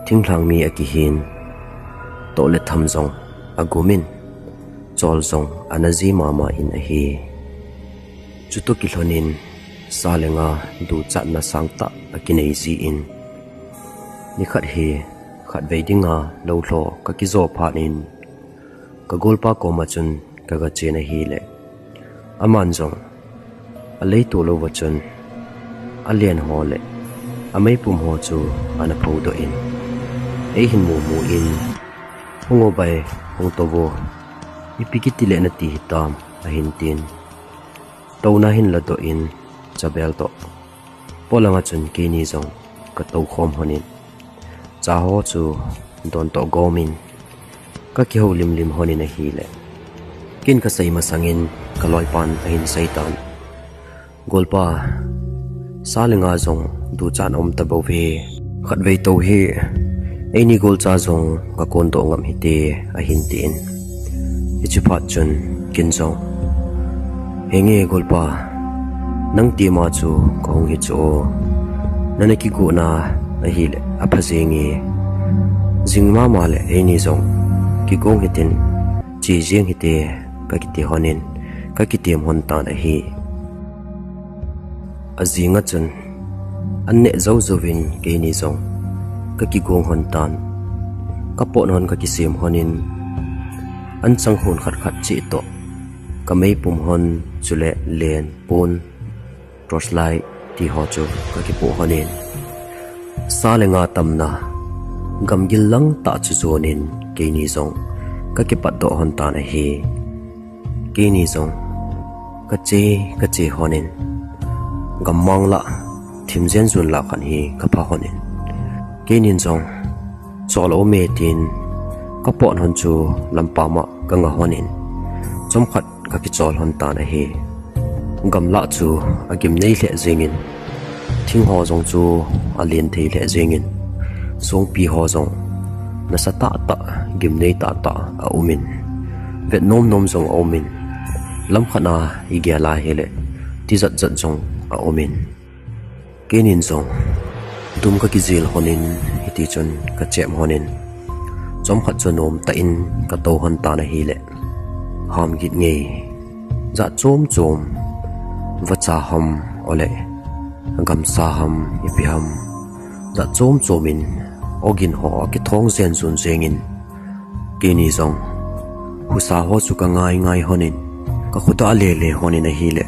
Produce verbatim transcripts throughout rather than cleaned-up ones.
Thinglhang mi akihin, toh le tham jong agumin, chol jong ana ji mama in ahi. Chutoh kilhonin sa le nga duchatna sangtah akinei jin, nikhat hi khatvei dinga lou lho kakijo phat in, ka golpa koma chun kaga chen ahile, aman jong aleito louva chun alen ho le ameipum ho chu ana phodoh in, eihin mumu in, "Hung o bai, hung tou vo, ipi kiti le nati hitam?" ahin tin, touna hin ladoh in, chabel toh polanga chun keini jong katou khom lhonin, cha ho chu don toh gomin, kakihoulim lim lhonin ahile, ken kasei masangin kaloipan ahin seitan, "Golpa, sa le nga jong duchatna um tabouve. Khatvei tou hi eini golcha jong kakondoh ngam hite," ahin tin. Hiche phat chun ken jong, "Henge golpa, nang tima chu kahung hi chu o. Nana kigohna ahile apha jenge. Jing mama le eini jong kigong hitin, che jeng hite," kakiti lhonin, kakitem lhon tan ahi. Ajinga chun, an neh jou jouvin keini jong kakigong lhon tan, kapot lhon kakisem lhonin, an chang hon khat khat cheh toh, kameipum lhon chule len, pon, torchlight ti ho chu kakipoh lhonin, sa le nga tamna gamgil langtah chu jonin keini jong kakipatdoh lhon tan ahi. Keini jong kache, kache lhonin, gammang lah, thim jen jun lah khat hi kapha lhonin, keinin jong chol aume tin kapot lhon chu lampam a kanga lhonin, chomkhat kakichol lhon tan ahi. Gamlah chu agimnei lheh jengin, thing ho jong chu alen thei lheh jengin, songpi ho jong nasa tahtah, gimnei tahtah aumin, vet nomnom jong aumin, lamkhat a igel a hile tijat jat jong aumin, keinin jong tum kakijil lhonin, hitichun kachem lhonin, chomkhat chu nomtah in katou lhon tan ahile, ham git ngei jat chom chom, vacha ham, ole gamsa ham, ipi ham, jat chom chomin ogin ho akithong jen jun jengin, keini jong husa ho chu kangai ngai lhonin, kakhut a alele lhonin ahile,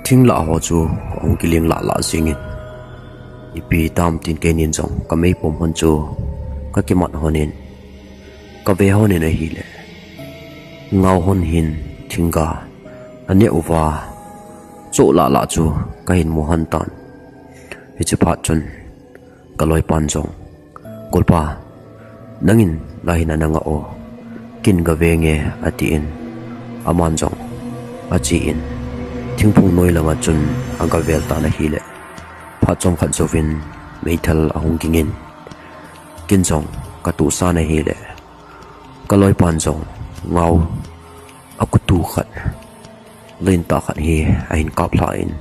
thinglah ho chu ahung kiling lah lah jengin, ipi tam tin keinin jong kameipum lhon chu kakimat lhonin, kave lhonin ahile, ngao lhon hin thingga aneh uva choh lah lah chu kahin mu lhon tan. Hiche phat chun kaloipan jong, "Golpa, nangin lahin ana ngah o, ken gavenge," atin, aman jong achen, thingphung noi langa chun agavel tan ahile, phat chomkhat jouvin meithal ahung gingin, ken jong katohsan ahile, kaloipan jong ngao akutu khat, lentah khat hi ahin kaplha in,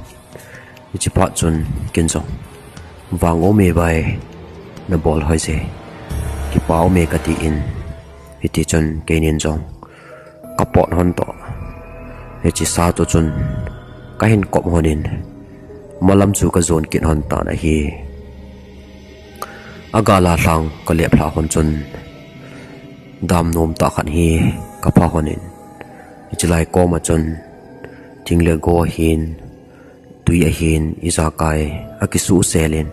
hiche phat chun ken jong, "Vang aume bai, nabol hoije, kipa aume," katin, hitichun keinin jong kapot lhon toh, hiche sa toh chun kahin kop lhonin, malam chu kajon kit lhon tan ahi. Agal a lhang kalep lha lhon chun, dam nomtah khat hi kapha lhonin, hiche lai koma chun thing le go ahin, tui ahin, ijakai akisuhselin,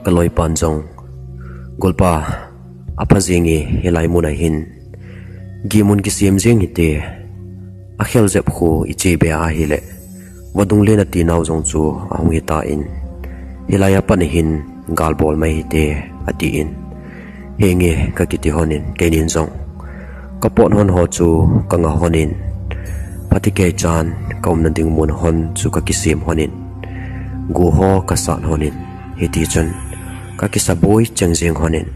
kaloipan jong, "Golpa, apha jenge, hilai mun ahin gihmun kisem jeng hite, akhel jep khu iche be ahile, vadung len atinau jong chu ahung hitan, hilai a pat ahin galbol mai hite," atin, "Henge," kakiti lhonin, keinin jong kapot lhon ho chu kanga lhonin, phatecha chan kaumna ding mun lhon chu kakisem lhonin, go ho kasat lhonin, hitichun kakisaboi cheng jeng lhonin,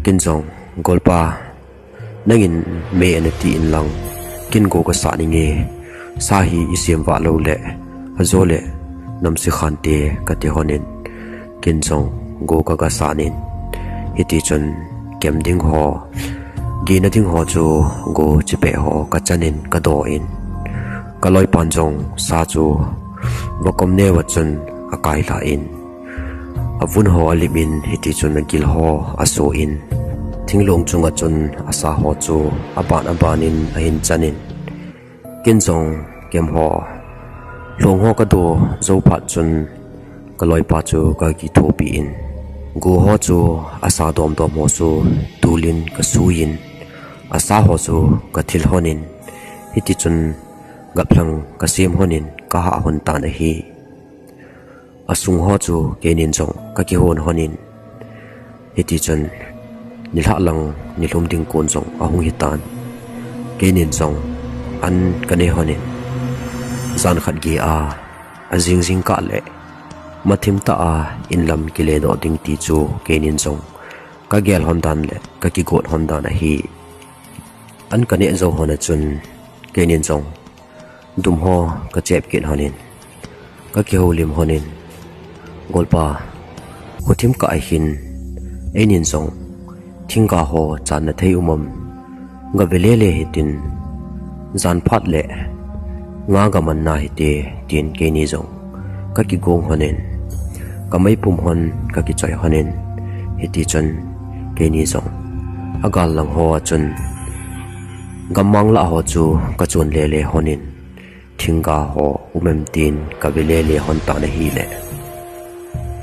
ken jong, "Golpa, nangin me ana tin lang, ken go kasat inge, sa hi isem vah loule ajole namse khante," kati lhonin, ken jong go ka ga san in, hiti chun kem ding ho, gina ding ho chu go chipeh ho ka chan in ka do in, ka loipan jong sa chu vakom neo a chun a kai hla in, a vun ho a lim in, hiti chun a gil ho a so in, thinglong chunga chun a sa ho chu a ban a ban in a hin chan in, ken jong kem ho, lhong ho ka do jou phat chun ka loipa chu ka kithopi in, go ho chu a sa dom dom ho chu tul in ka sui in, a sa ho chu ka thil hon in, hiti chun gaplhang ka sem hon in ka hah hon tan ahi. A sung ho chu keinin jong ka kihon hon in, hiti chun nilhah lang nilhum ding kon jong a hung hi tan. Keinin jong an ka nei hon in, jan khat gei a, a jing jing kah le mathim tah a inlam kile doh ding ti chu keinin jong ka gel hon dan le ka kigot hon dan ahi. An ka neh jou hon a chun keinin jong dum ho ka chep kit hon in, ka kihoulim hon in, golpa, khuthim kah a hin einin jong thingga ho channa thei um am, ga ve lele hitin, jan phat le nga ga man na hite, tin keini jong ka kigong hon in, ka meipum hon ka kichoi hon in, hiti chun keini jong a gal lang ho a chun gammang lah ho chu ka chon lele hon in, thingga ho um em tin ka ve lele hon tan ahile,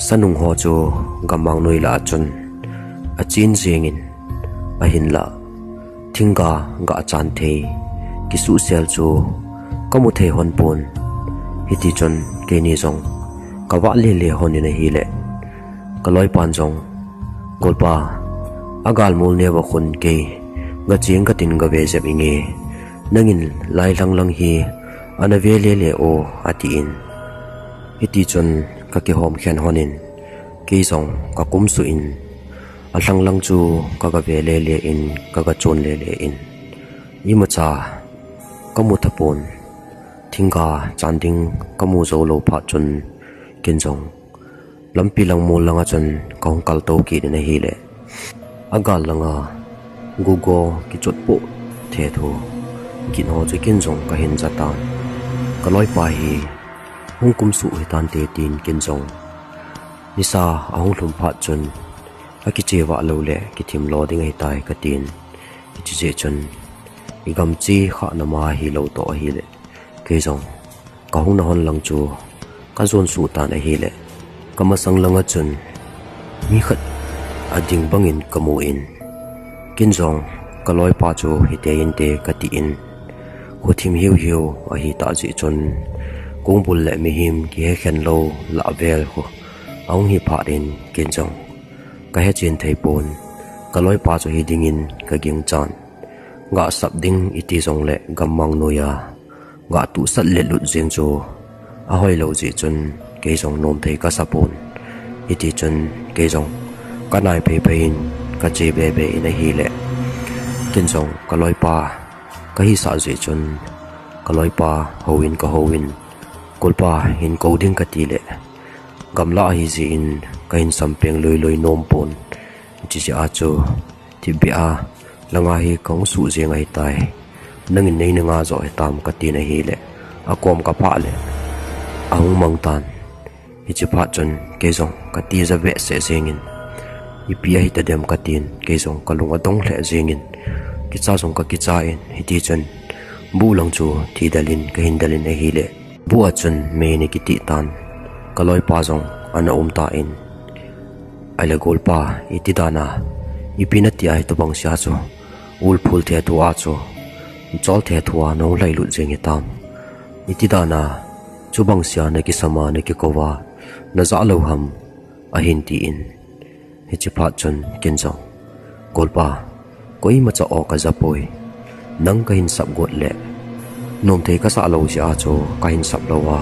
sanung ho chu gammang noi lah a chun a chin jing in, ahinlah thingga ga chan thei kisuhsel chu ka mu thei hon pon. Hiti chun keini jong ka vah lele hon in ahile, ka loipan jong, golpa, a gal mol neo a khun kei ga cheng ka tin ga ve jep inge, nangin lai lhang lang hi ana ve lele o, a tin. Hiti chun ka kihom khen hon in, kei jong ka kum suh in, a lhang lang chu ka ga ve lele in, ka ga chon lele in, imacha ka mu tha pon. Thingga chan ding ka mu jou lou phat chun ken jong lampi lang mol lang a chun ka hung kal to kit in ahile, a gal lang a gugo kichot poh thethu gin ho chu ken jong ka hin ja tan. Ka loipa hi hung kum suh hi tante tin ken jong nisa a hung lhum phat chun a kiche vah lou le kithim lo ding ahi tai ka tin. Hichi jeh chun i gam chi kha na ma hi lou to ahile, kei jong ka hung na hon lang chu ka jon suh tan ahile, ka masang lang a chun mi khat a ding bang in ka mu in, ken jong ka loipa chu hite inte ka ti in, khuthim hiu hiu ahi ta jeh chun kong bul le mihem kihe khen lou lah vel khu a hung hi phat in ken jong ka he chen thei pon. Ka loipa chu hi ding in ka ging chan, ga sap ding i ti jong le gammang noi a ga tu sat le lut jing chu a hoi lou jeh chun kei jong nom thei ka sa pon. Hiti chun kei jong ka nai phei phei in ka che be be in ahile, ken jong ka loipa ka hi sah jeh chun ka loipa hou in ka hou in, golpa hin ko ding ka ti le, gamla ahi jeh in ka hin sam peng loi loi nom pon. Hichi jeh a chu thipbeh a langa hi ka hung suh jeng ahi tai. Nangin nei na nga jo hi tam ka tin ahile, a kom ka phah le a hung mang tan. Hichi phat chun kei jong ka ti ja behseh jeng in, ipi ahi ta dem ka tin, kei jong ka lung a dong lheh jeng in, kicha jong ka kicha in, hiti chun bu lang chu thi dal in ka hin dal in ahile, bu a chun mei ni kiti tan, ka loipa jong ana um ta in, ahile golpa, iti dan a, ipi na ti ahi tobang sia chu, ul phul thethu a chu, chol thethu a nong lhai lut jeng hi tam. Iti dan a, chubang sia na kisam a na kikou a, na ja lou ham, ahin ti in. Hichi phat chun ken jong, golpa, koima cha o ka ja poi. Nang ka hin sap got le nom thei ka sa lou jeh a chu ka hin sap lou a,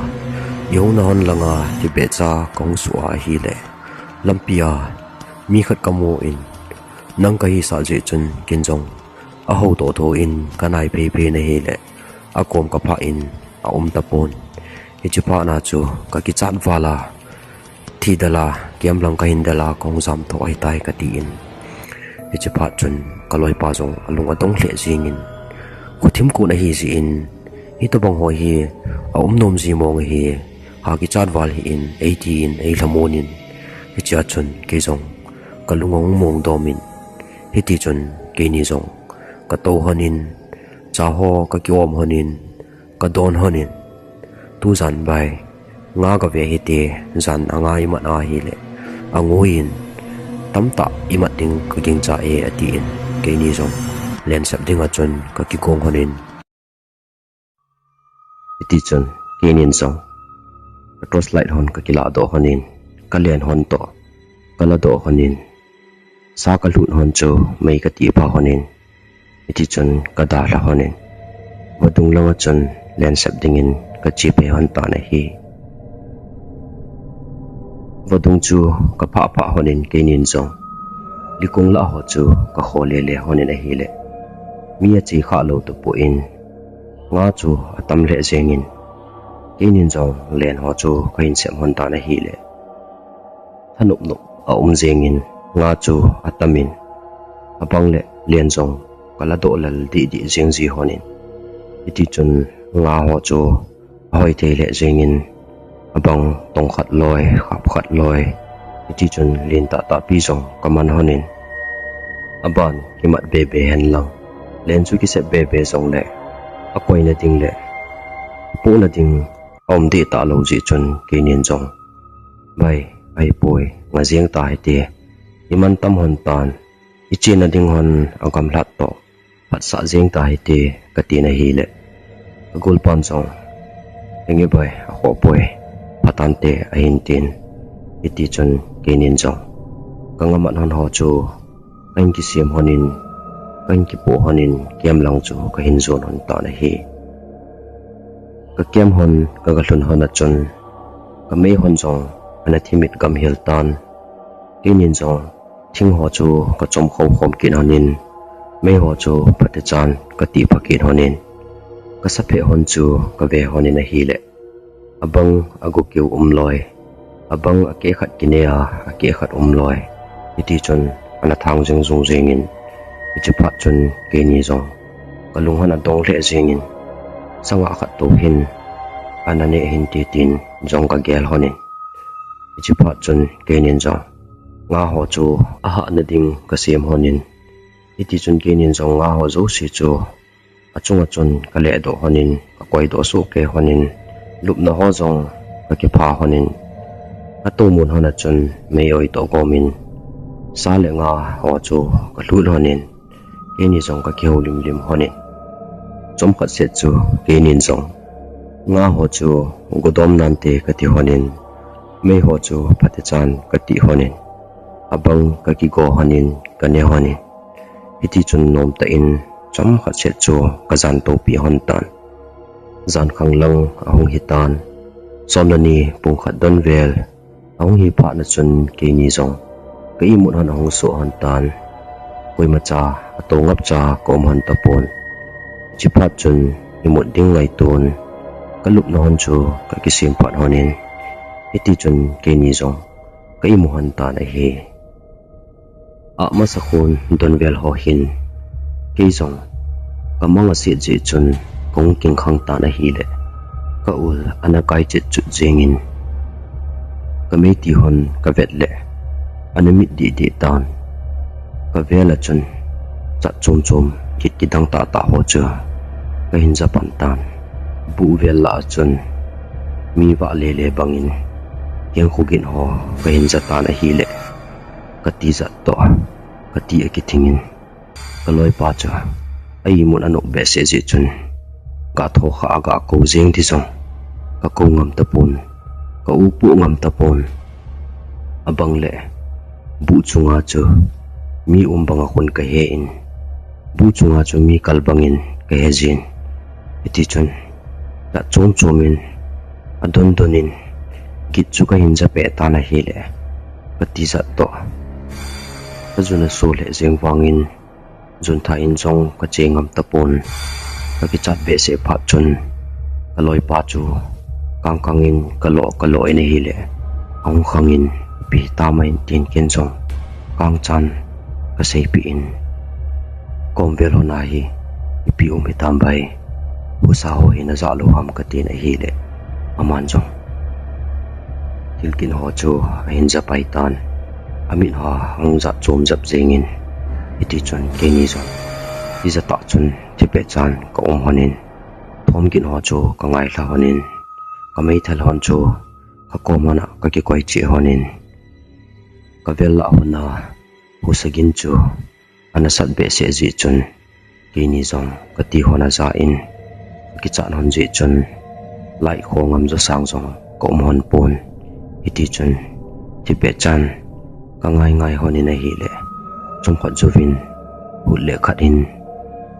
i hung na hon langa thipbeh cha ka hung suh a ahile, lampi a mi khat ka mu in, nang ka hi sah jeh chun ken jong a hou to tho in ka nai phei phei in ahile, a kom ka phah in a um ta pon. Hichi phat na chu ka kichat val a, thi dal a, Kiam lang kahin del a kahung jam tho ahitai," katin. Hiche phat chun kaloipa jong alung adong lheh jengin, "Khothim kon ahi jeh in, hitobang ho hi aum nom ji mong ahi, ha kichat val hih in," eitin, eilhamon in. Hichea chun kei jong kalung ahung mong domin, hiti chun keini jong katou lhonin, cha ho kakiom lhonin, kadon lhonin, "Tujan bai, nga kave hite, jan a nga imat ahile, angoiyin, tamtah imat ding kagingcha e," atin, keini jong lensep dinga chun kakigong lhonin. Hiti chun keinin jong ka torch light lhon kakiladoh lhonin, kalen lhon toh kaladoh lhonin, sa kalhut lhon chu mei katipha lhonin, hiti chun kadalha lhonin, vadung langa chun lensep dingin kachepe lhon tan ahi. Vadung chu kaphah phah lhonin keinin jong likong lah ho chu kakho lele lhonin ahile, mi ache khah lou tapon, nga chu atam lheh jengin, keinin jong len ho chu kahin sem lhon tan ahile, thanop nop aum jengin, nga chu atamin, abang le len jong kaladoh lal deh deh jeng ji lhonin, hiti chun nga ho chu ahoi thei lheh jengin, abang tong khat loi, khap khat loi, hiti chun lentah tahpi jong kaman lhonin, aban kimat bebe henlang, len chu kisep bebe jongle, akoina ding le apohna ding aum deh talou jeh chun keinin jong, "Bai, ahipoi, nga jeng tahite, iman tam lhon tan, ichena ding lhon agamlat toh phatsah jeng tahite," katin ahile, kagolpan jong, "Henge bai, akhoh poi, phatante," ahin tin. Hiti chun keinin jong kanga mat lhon ho chu kahin kisem lhonin, kahin kipoh lhonin, kiam lang chu kahin jon lhon tan ahi. Kakiam lhon, kaga lhun lhon a chun, kamei lhon jong ana thimit gamhel tan. Keinin jong thing ho chu kachom khom khom kit lhonin, mei ho chu phatechan katihpha kit lhonin, kasapheh lhon chu kave lhonin ahile, abang agokeu um loi, abang akeh khat kine a, akeh khat um loi, hiti chun ana thang jing jung jengin, hiche phat chun keini jong kalung lhon adong lheh jengin, sanga khat tou hin ana neh hinte tin jong kagel lhonin, hiche phat chun keinin jong nga ho chu ahahna ding kasem lhonin, hiti chun keinin jong nga ho jouse chu achunga chun kalehdoh lhonin, kakoidoh sohkei lhonin, lupna ho jong kakipha lhonin, katou mun lhon a chun mei oi toh gomin, sa le nga ho chu kalhut lhonin, keini jong kakihoulim lim lhonin, chomkhat set chu keinin jong nga ho chu godom nante kati lhonin, mei ho chu phatechan katih lhonin, abang kakigo lhonin, kane lhonin, hiti chun nomtah in chomkhat set chu kajan toupi lhon tan. Jan khanglang ahung hitan, somleni pung khat donvel ahung hi phatna chun keini jong ka imut lhon ahung soh lhon tan. Koimacha atou ngapcha kaum lhon tapon. Hiche phat chun imut ding ngaiton, kalupna lhon chu kakisem phat lhonin, hiti chun keini jong ka imu lhon tan ahi. Amasa khon donvel ho hin kei jong kamang aset jeh chun kahung kingkhang tan ahile, ka ul ana kai chet chut jengin, kameiti lhon kavet le ana mit deh deh tan. Kavel a chun chat chom chom, git kidang tah tah ho chu kahin ja pan tan. Buh vel lah a chun mi vah lele bangin kengkhu gin ho kahin ja tan ahile, katijat toh kati akithingin, kaloipa chu a imut anop behseh jeh chun, gatho kha a gakou jeng ti jong kakou ngam tapon, ka u poh ngam tapon. Abang le buh chunga chu mi um banga khun kahe in, buh chunga chu mi kal bangin kahe jin. Hiti chun chat chom chomin, adon donin git chu kahin ja peh tan ahile, katijat toh kajun aso lheh jeng vangin, jun thah in jong kache ngam tapon. Kakichat behseh phat chun kaloipa chu kangkang in kalo kalo in ahile, ahung khangin ipi hitam ahin tin ken jong kangchan kaseipeh in, kom vel hon a hi ipi um hitam bai, husa ho hi najah lou ham katin ahileh, aman jong thil kit ho chu ahin japai tan, amit ho ahung jat chom jap jengin, hiti chun keini jong tijat tah chun thipbeh chan kaum lhonin, thom kit ho chu kangailha lhonin, kameithal hon chu kakom lhon a kakikoi cheh lhonin, kavel lah lhon a husa gin chu ana sat behseh jeh chun, keini jong kati lhon aja in, kakichat lhon jeh chun, lai kho ngam jo sang jong kaum lhon pon. Hiti chun, thipbeh chan kangai ngai lhonin ahileh, chomkhat jouvin, hut le khat in,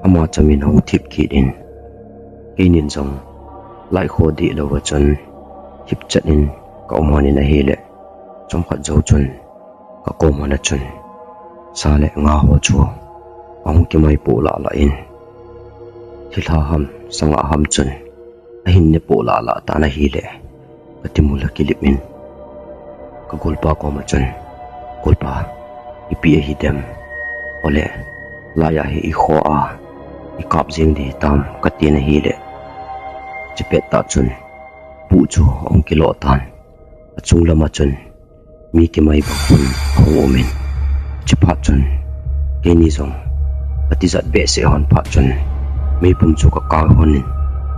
ama chamin ahung thip kit in, keinin jong, lai kho dih lou a chun, thipchet in kaum lhonin ahileh, chomkhat jou chun, kakom lhon a chun, sa le nga ho chu ahung kimai poh lah lah in, thilha ham, sanga ham chun, ahin ne poh lah lah tan ahileh, katimul akilip in, kagolpa koma chun, Golpa, ipi ahidem? Ole, lai a hi ikho a ikap jeng ding hitam, katin ahileh, chepet tah chun, buh chu ahung kilo tan, achung lam a chun, mi kimai bang hon ahung umin, chuphat chun, keini jong katijat behseh lhon phat chun, meipum chu kakang lhonin,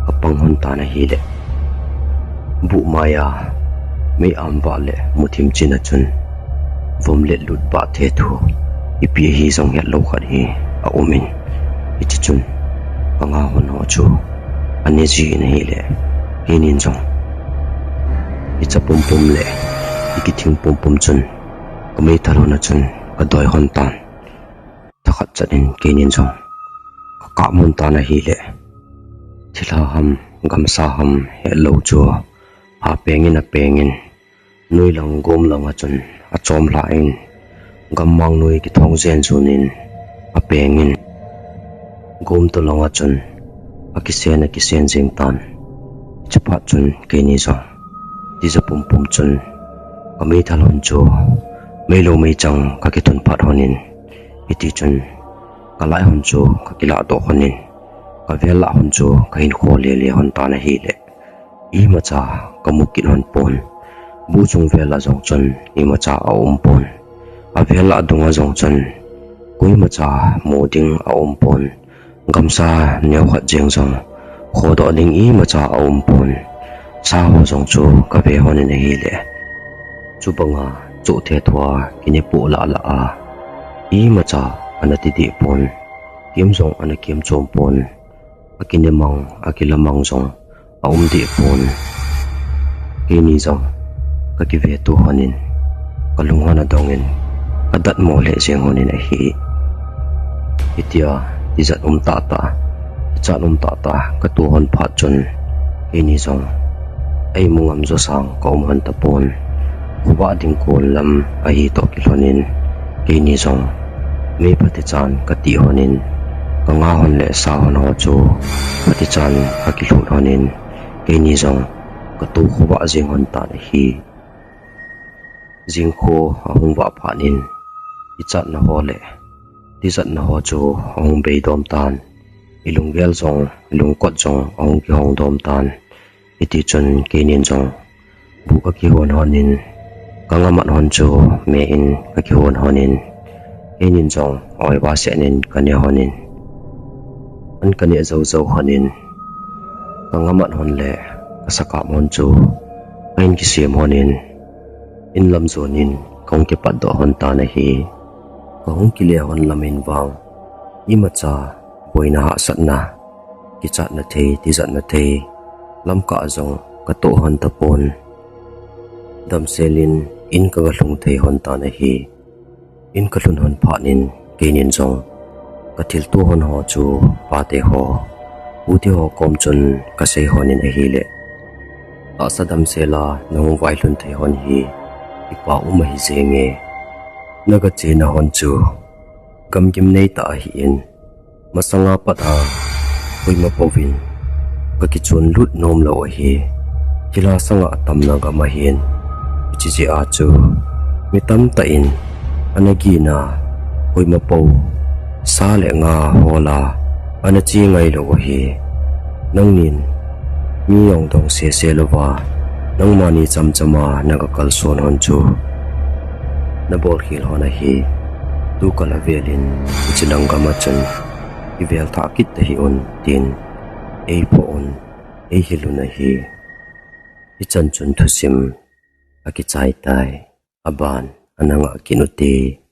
kapang lhon tan ahileh, buh mai a mei am vah le muthim chin a chun, vom let lut vah thethu, ipi ahi jong hetlou khat hi aumin, hiti chun, kanga lhon ho chu ane jin ahileh, keinin jong, icha pumpum le ikithing pumpum chun, kameithal lhon a chun kadoi lhon tan, thakhat chat in keinin jong kakap lhon tan ahileh, thilha ham, gamsa ham hetlou chu, apengin apengin, noi lang gom lang a chun achom lha in, gammang noi kithong jen jun in apengin, gom to lang a chun akisen akisen jeng tan, chuphat chun keini jong, tija pumpum chun, kameithal lhon chu, meilou meichang kakithun phat lhonin, hiti chun, kalai lhon chu kakilah doh lhonin, kavel lah lhon chu kahin kho lele lhon tan ahileh, imacha kamu kit lhon pon, buh chung vel a jong chun imacha aum pon, avel lah dung a jong chun, koimacha mu ding aum pon, gamsa neokhat jeng jong khodoh ding imacha aum pon, sa ho jong chu kave lhonin ahileh, chubanga choh thethu a kine poh lah lah a, imacha ana ti deh pon, kem jong ana kem chom pon, akine mang, akila mang jong aum deh pon. Keini jong kakive to lhonin, kalung hon adongin, kadatmo lheh jeng lhonin ahi. Hitia, tijat um tahtah, ichat um tahtah kato lhon phat chun, keini jong, a-imu ngam jo sang kaum lhon tapon. Khovah ding kon lam ahi toh kilhonin, keini jong, mei phatichan katih lhonin, kanga lhon le sa lhon ho chu phatichan akilhut lhonin, keini jong kato khovah jeng lhon tan ahi. Jingkho ahung vah phat in, ichatna ho le tijatna ho chu ahung beidom tan, ilunggel jong, ilungkot jong ahung kihong dom tan. Hitichun keinin jong buh kakihon lhonin, kangamat lhon chu me in kakihon lhonin, keinin jong oiva seh in kane lhonin, an kane joujou lhonin, kangamat lhon le kasakap lhon chu kahin kisem lhonin, in lam jonin kahung kipatdoh lhon tan ahi. Kahung kile lhon lam in vang imacha boina hahsatna, kichatna thei, tijatna thei lamkah jong katoh lhon tapon. Damsel in in kagalhung thei lhon tan ahi. In kalhun lhon phat in keinin jong kathilto lhon ho chu pate ho, pute ho kom chun kasei lhonin ahile, tahsa damsel a nahung vailhun thei lhon hi ipa um ahi jenge. Nagachena lhon chu gamgim neitah ahin, masanga pat a koima pouvin kakichon lut nomlou ahi. Thilha sanga tamna gam ahin, hiche jeh a chu Mi tamtah in ana gina, koima pou sa le nga hola ana chi ngai lou u ahi. Nangnin mi jong dong sese louva, nangmani chamchama naga kalson hon chu nabol khel hon ahi. Tukal avelin hiche lang gam a chun ivel thah kit tahih un tin eiphoh un, eihil un ahi. Hichan chun thusim akichai tai. Aban ana ngah kit ute.